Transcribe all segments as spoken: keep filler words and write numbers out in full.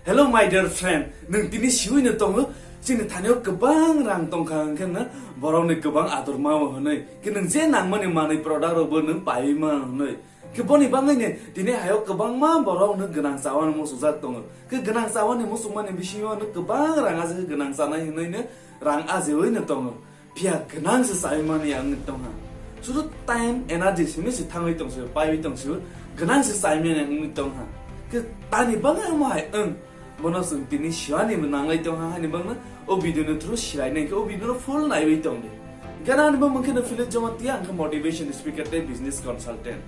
Hello my dear friend, nwng tini siwi no tongo, chini thani o kwbang rang tongkha hwnkhe no borok ni kwbang ador mao hwnwi, khe nwng je nangmani manwi product rok bo nwng paiwi mano hwnwi. Khe boni bagwi ni tini hai o kwbangma borok no gwnang chawani muchukjak tongo. Khe gwnang chawani muchukmani bisingo no kwbang rang ajagwi gwnang chanai hwnwi no rang ajewi no tongo. Phiya gwnang se chai mani ang wngwi tongha. Sudu time, energy simi se thangwi tongse, paiwi tongse, gwnang se chai mani ang wngwi tongha. Khe tani bagwi omo hai wng. Bono chwng tini siwani bo nanglai tongha, hani bagwi o video no through silainai khe o video no full naiwi tongdi. Gana ni bo mungkhe no Philip Jamatia, ang khe motivation speaker tei business consultant.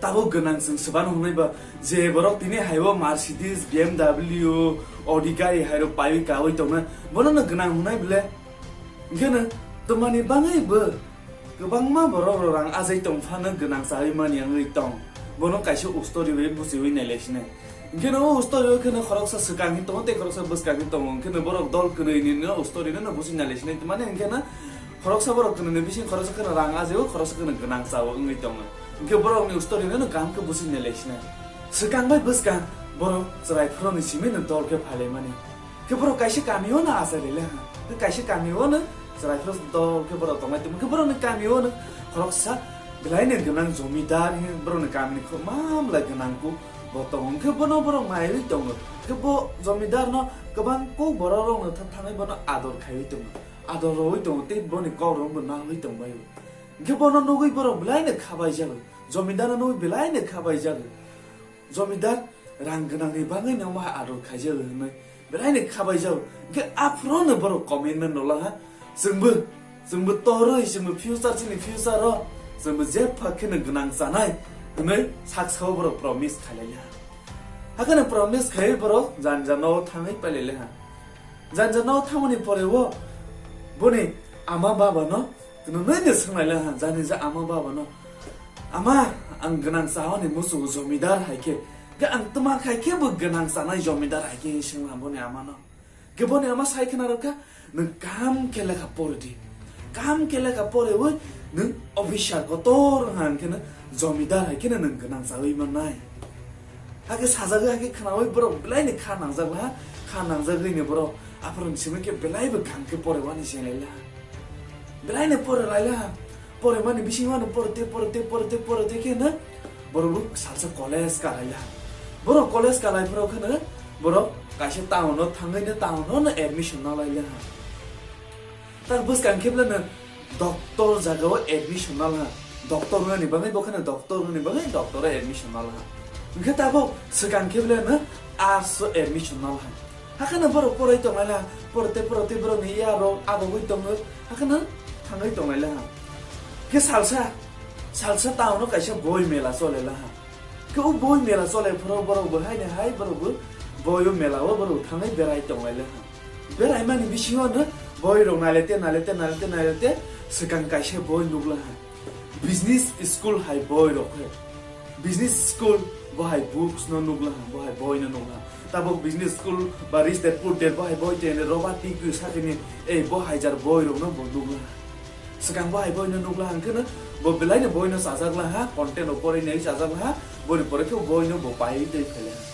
Tabuk gwnang chwng swbano hwnwi ba je borok tini hai o Mercedes, B M W, Audi gari hai rok paiwi kawi tongnai, bono no gwnang hwnwi bwle. Hwnkhe no twmani bagwi bo kwbangma borok rok rang ajai tong phano gwnang chawi mani wngwi tong. Bono kaisa ustori bai buchiwi nailai sinai. Hwnkhe no o ustori o kheno khoroksa swkang hin tongo tei khoroksa bwskang hin tongo. Hwnkhe no borok dol kwrwi ni no ustori no buchi nailai sinai. Twmani hwnkhe no khoroksa borok kwrwi ni bising khoroksa kheno rang ajai o, khoroksa kheno gwnang chawo wngwi tongo. Hwnkhe borok ni ustori no kaham khe buchi nailai sinai. Swkang bai bwskang borok chwrai phoro ni simi no dol khe phalai mani. Khe borok kaisa kami o no achai rwle ha. Khe kaisa kami o no chwrai phro dol khe borok tonglai tongma. Khe borok ni kami o no khoroksa belai no gwnang jomidar hin borok ni kami ni khorokma belai gwnang kuk bo tongo. Khe bono borok naiwi tongo. Khe bo jomidar no kwbang kuk borok rok no tha-, thangwi bono ador khaiwi tongo. Ador rwwi tongo tei boni kok rok bo nangwi tongbai o. Khe bono nugwi borok belai no khabai jago. Jomidar no nugwi belai no khabai jago. Jomidar rang gwnangni bagwi no omo hai ador khaijak hwnwi belai no khabaijak. Hwnkhe aphuru no borok commitment rwla ha. Chwngbo, chwngbo torwi, chwngbo future, chini future o chwngbo jepha kheno gwnang chanai hwnwi sak sao borok promise khailaiya. Hakheno promise khaiwi borok jani jani o thangwi pailailaha. Jani jani o thangmani pore o boni ama baba no Nwng nai de swngnai le ha, jani ja ama baba no. Ama, ang gwnang chawani muchungo jomidar hai khe. Khe ang twma khai khe bo gwnang chanai jomidar hai khe, hinwi swngla boni ama no. Khe boni ama sai khna rwkha, nwng kaham khe lekha pori di. Kaham khe lekha poriwi nwng officer kotor wngkha hwn khe no jomidar hai khe no nwng gwnang chawi mannai. Hakhe sajagwi, hakhe khnawi borok belai ni kha nangjak laha, kha nangjagwi ni borok aphuru ni simi khe belai bo kaham khe pore wani se lai laha. Belai ni pore lai laha, pore mani bisingo ano pore te, pore te, pore te, pore te khe no borok bo salsa college ka lai laha. Borok college ka lai phuru khe no borok kaisa town o thangwi no town o no admission na lai laha. Tak bwskang khe belai no doctor jaga o admission na laha. Doctor wngani bagwi bo kheno doctor wngani bagwi doctor o admission na laha. Hwnkhe tabuk swkang khe belai no arts o admission na laha. Hakheno borok porai tongnai laha, porte porte borok ni ya rok abogwi tongo, hakheno thangwi tongnai laha. Khe salsa, salsa town o kaisa boi mela chole laha. Khe o boi mela chole phuru borok bo hai ni hai borok bo boi o mela o borok thangwi berai tonglai le ha. Berai mani bisingo no boi rok nailete, nailete, nailete, nailete swkang kaisa boi nukla ha. Business school hai boi rok khe. Business school bo hai books no nukla ha, bo hai boi no nukla ha. Tabuk business school ba rich dad poor dad bo hai boi tene Robert T Kiyosaki ni ei bo hai jar boi rok no bo nukla ha. Swkang bo hai boino nukla hwnkhe no bo belai no boino chajak laha, content o porwi nai chajak laha, boni pore khe boino bo paiwi tei phai laha.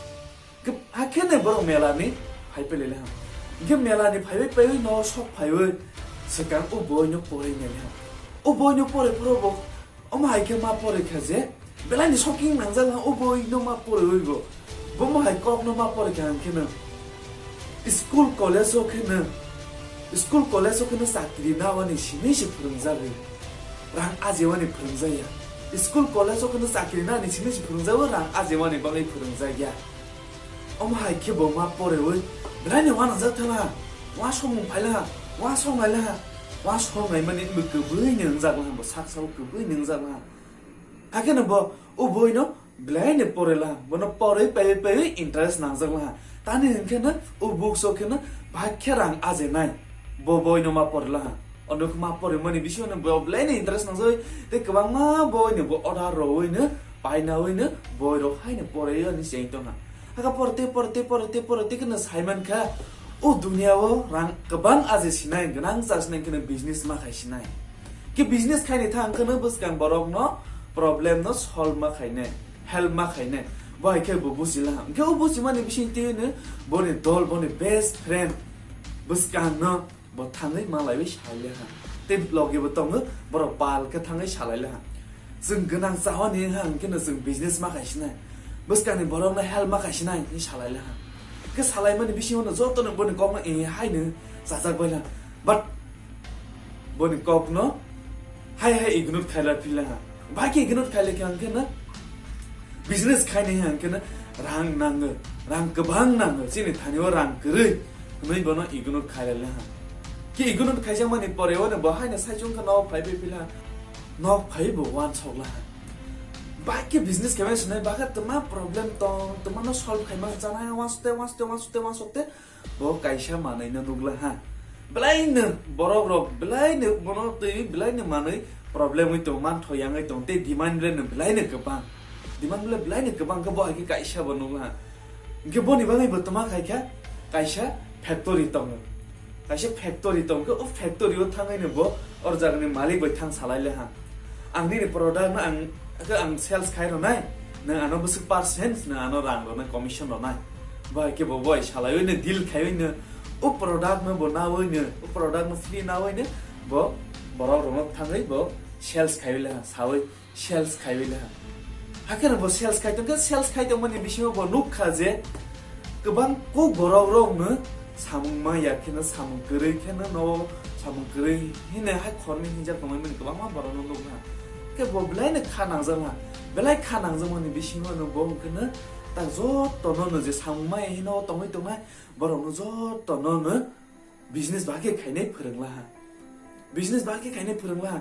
Khe hakhe no borok mela ni phai pele laha. Hwnkhe mela ni phaiwi paiwi no sok phaiwi swkang o boino porwi nai laha. O boino pore phuru bo omo hai khe ma pore kha je, Belai ni shocking nangjak ha, o boi no ma pore oi bo. Bo mo hai kok no ma pore kha hwnkhe no. School college o khe no, school college o khe no chakri na wani simi se phwrwngjagwi. Rang aje wani phwrwngjaya. School college o khe no chakri na ni simi se phwrwngjagwi, rang aje wani bagwi phwrwngjaya. Omo hai khe bo ma pore oi. Belai ni wanajak thana. Wa somung phaila, wa songaila, wa songai mani bo kwbui ni wngjak laha, bo sak sao kwbui ni wngjak laha. Hakhe no bo o boi no belai ni pore laha, bono porwi paiwi paiwi interest nangjak laha. Tani hwnkhe no o books o khe no bahai khe rang ajenai, bo boi no ma pore laha. Ono khe ma pore mani bisingo no bo belai ni interest nangjak, tei kwbangma boi no bo order rwui no painaui no boi rok hai no porwi ani cheng tongha. Hakhe porte porte porte porte khe no sai mankha, o dunia o rang kwbang aje sinai, gwnang cha sinai khe no business ma khai sinai. Khe business khaini thang khe no bwskang borok no problem no solve ma khainai, help ma khainai. Bo hai khe bo buji la ha. Hwnkhe o bujimani bising twi no boni dol, boni best friend bwskang no bo thangwi malaiwi sai le ha. Tei logi bo tongo, borok pal khe thangwi salai le ha. Chwng gwnang chahoni ha, hwnkhe no chwng business ma khai sinai. Bwskangni borokno help ma khai sinai, hwnwi salai le ha. Hwnkhe salaimani bisingo no joto no boni kokno e hai no chajak bai la. But boni kokno hai hai ignore khaila phila ha. Bai khe ignore khaile khe ang khe na business khaini ang khe na rang nango, rang kwbang nango, chini thani o rang kwrwi hwnwi bono ignore khaila le ha. Khe ignore khaijakmani pore o no bo hai no sai chwng khe nok phai bai phila ha. Nok phai bo wansok la ha. Bai khe business khaimani sinai bakha twma problem tong, twma no solve khaima chana wansukte, wansukte, wansukte, wansukte. Bo kaisa manwi no nukla ha. Belai no borok rok belai no bono twi belai no manwi problem wi tong, mantho yangwi tong, tei demand le no belai no kwbang. Demand le belai no kwbang khe bo hai khe kaisa bo nukla ha. Hwnkhe boni bagwi bo twma khai kha kaisa factory tongo. Kaisa factory tong khe o factory o thangwi no bo or jagani malik bai thang salai le ha. Ang nini product no ang, ang sales khai rwnai, nwng ano bwswk percent, nwng ano rang rwnai, commission rwnai. Bo hai khe bo bai salaiwi no deal khaiwi no o product no bo nawi no, o product no free nawi no bo borok rokno thangwi bo sales khaiwi le ha, sawi sales khaiwi le ha. Hakhe no bo sales khai tong khe, sales khai tongmani bisingo bo nuk kha je kwbang kuk borok rok no samung ma ya khe no, samung kwrwi khe no, no samung kwrwi hino hai khorni hinjak tongmani kwbangma borok no nuk ha. Khe bo belai no kha nangjak ha, belai kha nangjakmani bisingo no bo hwnkhe no tak joto no, no je samung ma ya hino tongwi tongnai borok no joto no no business ba khe khainai phwrwngla ha. Business ba khe khainai phwrwngla ha.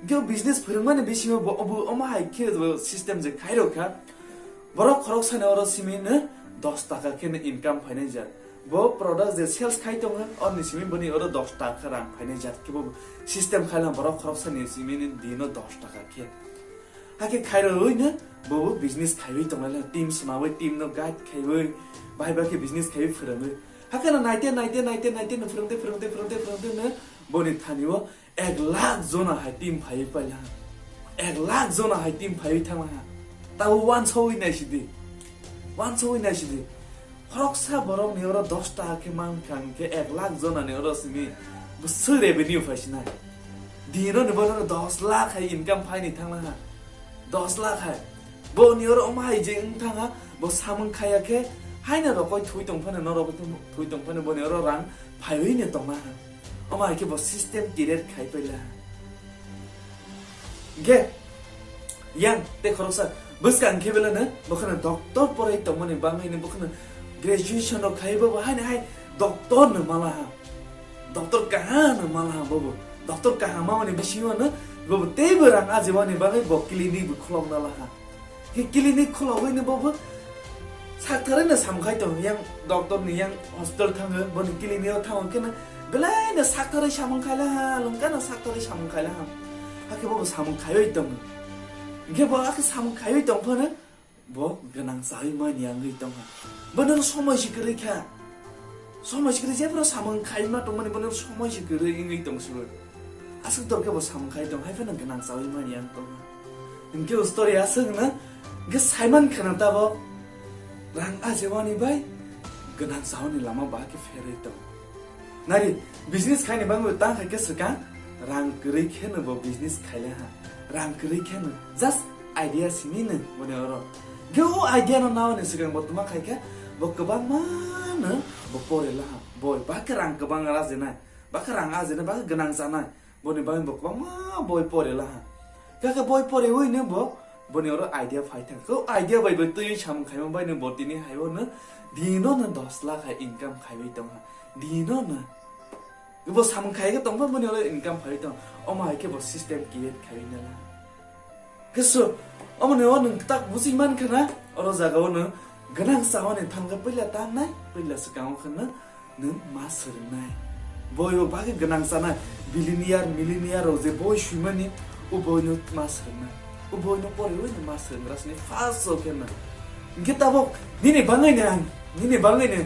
Hwnkhe o business phwrwngmani bisingo bo obo omo hai khe bo system je khairok kha. Borok khoroksani oro simi no dos taka khe no income phainai jak. Bo product je sales khai tongo, oroni simi boni oro dos taka rang phainai jak. Khe bo system khaila borok khoroksani simi no dino dos taka khe. Hakhe khairoi no bo bo business khaiwi tongnai, team swmawi, team no guide khaiwi, bai bai khe business khaiwi phwrwngwi. Hakhe no naite, naite, naite, naite no phwrwngte, phwrwngte, phwrwngte, phwrwngte no boni thani o ek lakh jona hai team phaiwi paila ha. Ek lakh jona hai team phaiwi thangla ha. Tabo wansogwi naisidi. Wansogwi naisidi. Khoroksa borok ni oro dos taka khe mankha hwnkhe ek lakh jona ni oro simi bwswk revenue phaisinai. Dino ni bono dos lakh hai income phaini thangla ha. Dos lakh hai. Bo ni oro omo hai je wng thang ha, bo samung khaya khe haino rokoi thui tong phano, no rokoi thui tong phano boni oro rang phaiwi no tongma ha. Omo hai khe bo system create khai paila ha. Ge, yang te khoroksa bwskang khe belai no bokhano doctor porai tongmani bangwi no bokhano graduation rok khai bo haino hai doctor no mala ha. Doctor kaham no mala ha bobo. Doctor kaham mamani bisingo no bobo teibo rang ajimani bagwi bo clinic bo khulokna la ha. Khe clinic khulogwi no bobo saktharwi no samkhai tong, yang doctor ni yang hospital thango, boni clinic o thango khe no belai no saktharwi samung khaila ha, lungka no saktharwi samung khaila ha. Hakhe bobo samung khaiwi tongo. Hingkhe bo hakhe samung khaiwi tong phano bo gwnang chawi mani wngwi tongkha. Bono somoi si kwrwi kha. Somoi si kwrwi, jephru samung khaima tongmani bono somoi si kwrwi wngwi tongsibo. Aswk dorkhe bo samung khai tong, hai phano gwnang chawi mani wng tongkha. Hinkhe o story aswk no, hinkhe saiman khana tabok rang ajewani bai gwnang chawani lama bahai khe pherwi tong. Nari, business khaini bagwi tang khai khe swkang, rang kwrwi khe no bo business khaile ha. Rang kwrwi khe no, just idea simi no boni oro. Ge o idea no nawi ni swkang bo tuma khai khe, bo kwbangma no bo pore la ha. Boi, ba khe rang kwbang rajenai, ba khe rang ajenai, ba khe gwnang chanai. Boni bagwi bo kwbangma boi pore la ha. Khe khe boi pore ui no bo, boni oro idea phai thang. Khe o idea bai bo twi samung khaima bai no bo tini hai o no dino no dos lakh hai income khaiwi tong ha. Dino no. Bo samung khai khe tong pha boni oro income phaiwi tong. Omo hai khe bo system create khaiwi no la. Khe so, omo ni o nwng tak buji man kha na, oro jaga o no gwnang chawani thang khe puila tangnai, puila swkang o khe no nwng ma swrwngnai. Boi o bagwi gwnang chanai, billionaire, millionaire rok je boi swimani, o boi no ma swrwngnai. O boi no poriwi no ma swrwngra sini first o khe no. Hingkhe tabok nini bangwi no ang, nini bangwi no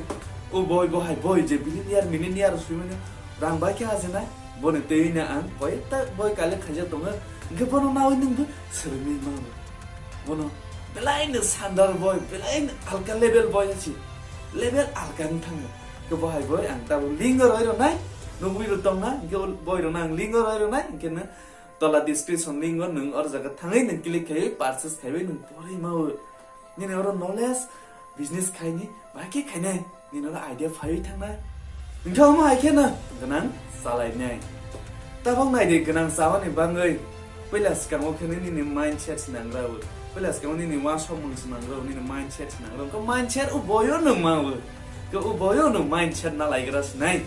o boi bo hai boi je billionaire, millionaire swimani rang bai khe ajenai, boni twiwi no ang koi ekta boi collect khaijak tongo. Hingkhe bono nawi nwng bo swrwngwi mano. Bono Belai no sandar boy, belai no alka level boy si. Level alka wng thango. Ke bo hai boy ang tabuk link o roi rwnai, nugwi rw tongna, ke boy rwna ang link o roi rwnai, ke no tola description link o nwng or jaga thangwi nwng click khaiwi purchase khaiwi nwng porwi mawo. Nini oro knowledge, business khaini, bai khe khainai, nini oro idea phaiwi thangnai. Ningthao omo hai kheno gwnang chalainai. Tabok naidi gwnang chamani bangwi puila swkango kheno nini mindset swnangrao. Puila swkango nini uansukmung swnangrao, nini mindset swnangrao. Khe mindset o boyo no mawo. Khe o boyo no mindset na laigra sinai.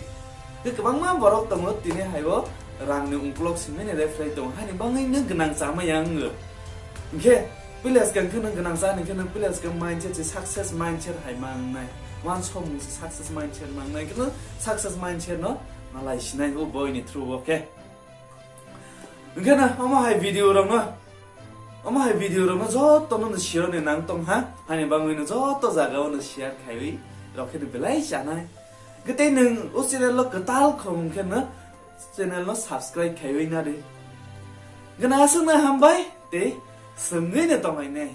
Khe kwbangma borok tongo tini haibo rangni ungkulok simi ni refrai tongo. Haini bangwi no gwnang chamaya wngo. Hingkhe puila swkang khe no gwnang cha hini khe no puila swkang mindset se success mindset hai mangnai. Uansukmung se success mindset mangnai. Khe no success mindset no malai sinai o boy ni through o khe. Hingkhe no omo hai video rok no, omo hai video rok no joto no share ni nang tong ha. Haini bangwi no joto jaga o no share khaiwi rok khe no belai chanai. Hingkhe tei nwng o channel o kwtal khong khe no channel no subscribe khaiwi na di. Gwnang aswk no hambai tei swngwi no tonglainai.